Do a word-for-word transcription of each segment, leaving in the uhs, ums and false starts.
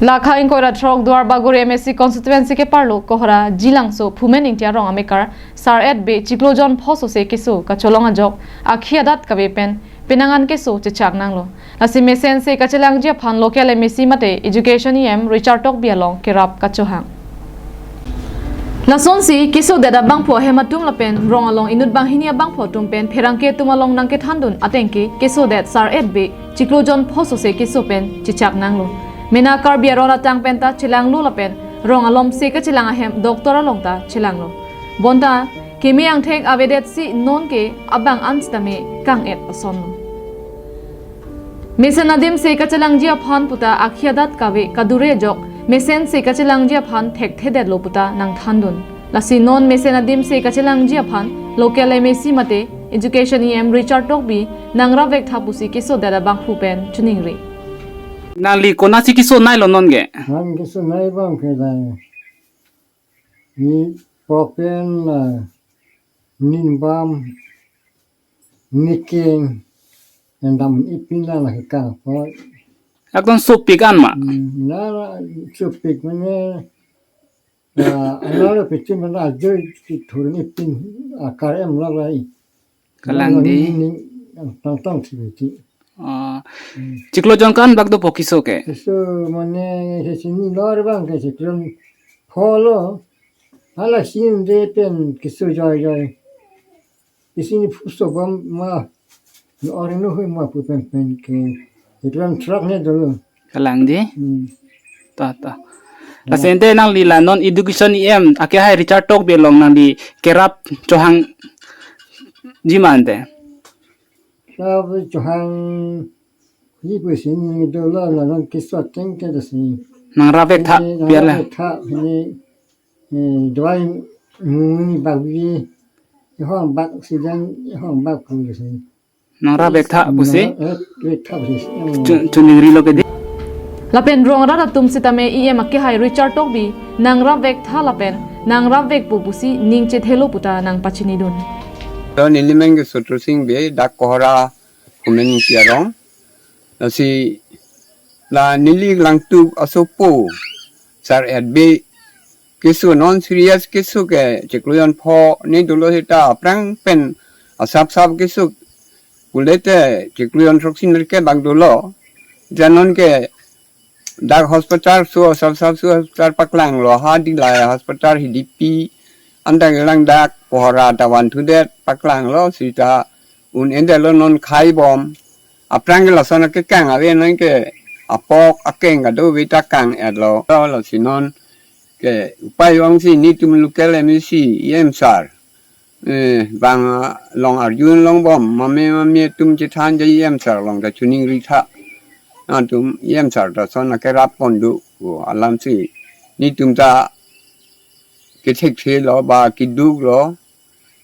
Lakha ingkoi ra throk Duar Bagori M A C constituency ke-arlo Kohora Jilangso Phumen Ingti arong amekar Sar-et Bey chiklo jon pho sose keso kacholong ajok akhi adat kave pen penang an keso chechak nanglo. Lasi mesen se kachelangji aphan local M A C mate Education E M Richard Tokbi along kerap kachohang. Lasonsi kesodet abangphu ahem atum lapen rong along inut banghini abangphu atum pen pherangke atum along nangkethandun ateng ke kesodet Sar-et Bey chiklo jon pho sose keso pen chechak nanglo. Mena Karbi aron atang penta chelanglo lapen rong alom se kachelang ahem doctor along ta chelanglo. Bonta keme angthek avedetsi non ke abang an sitame kang-et asonlo. Mesen adim se kachelangji aphan puta akhi adat kave kadure ajok mesen se kachelangji aphan thekthedetlo puta nangthandun. Lasi non mesen adim se kachelangji aphan local M A C mate Education E M Richard Tokbi nangrap vektha pusi kesodet abangphu pen chiningri. Nangli konatsi keso nailo non ke? Nang keso nai abang ke dai. Ni pok pen, ah, nin bam, ni keng, endam ipin la la kang po. Ekdom sopik an ma? Hmm, na, na, sopik mane, ah, ana lo pichun mane ajo ki thurun ipin akar em la la i. Kalang di. Ni, ni, tong tong si ti. Ah, hmm. Chiklo jon ko-an bak dopo keso ke? Keso mane kesi ni lor abang ke chiklo jon pho lo. Hala sini de pen keso joi joi. Isi ni phuso bom ma. Ni ori nu hui ma pu pen pen ke. Chiklo jon throk ne dolo. Kalang di? Hmm. Ta, ta. Lasi ante nangli la non Education E M akehai Richard Tokbi along nangli kerap chohangji ma ante? Kerap chohangji pusi ni dolo la non keso ateng ke dasi. Nangrap vektha, eh, biar la. Nangrap vektha, ini, eh, dawai muni bak bi, ihong bak sidang, ihong bak pu dasi. Nangrap vektha pusi? Nangrap vektha pusi. Chu-, chuningrilo ke di. Lapen rong arat atum sitame E M akehai Richard Tokbi nangrap vektha lapen nangrap vekpo pusi ning chethelo puta nangpachinidun. To neli men ke Sotro Sing Bey, dak Kohora Phumen Ingti arong. Lasi la neli langtuk asopo Sar-et Bey keso non serious keso ke chiklo jon pho ne dolo seta aphrang pen asap sap keso pule te chiklo jon throksi nerkep bak dolo. Janon ke dak hospital so asap sap so hospital paklanglo, ha Dillai hospital Hidipi anta kelang dak Kohora ta vanthudet paklanglo seta un-edetlo non khai bom. Aphrang ke lason akekang ave non ke apok akeng kadokave ta kang-etlo. Lasi non ke upai vangsi netum local M A C E M sir, eh, bang, ah, long arjun long bom, mame mame atum chethan ja E M sir along ta chuningri tha. Atum E M sir ta son akerap pon do, o alamsi netum ta kethekthelo ba keduklo.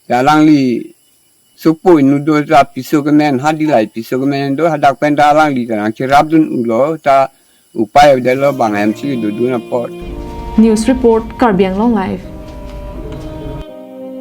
Ya alangli sopo inut do ta piso kemen, ha Dillai piso kemen do, hadak pen ta alangli ta nangcherapdun ulo, ta upai avedetlo bang M C dodun apot. News report, Karbi Anglong Live.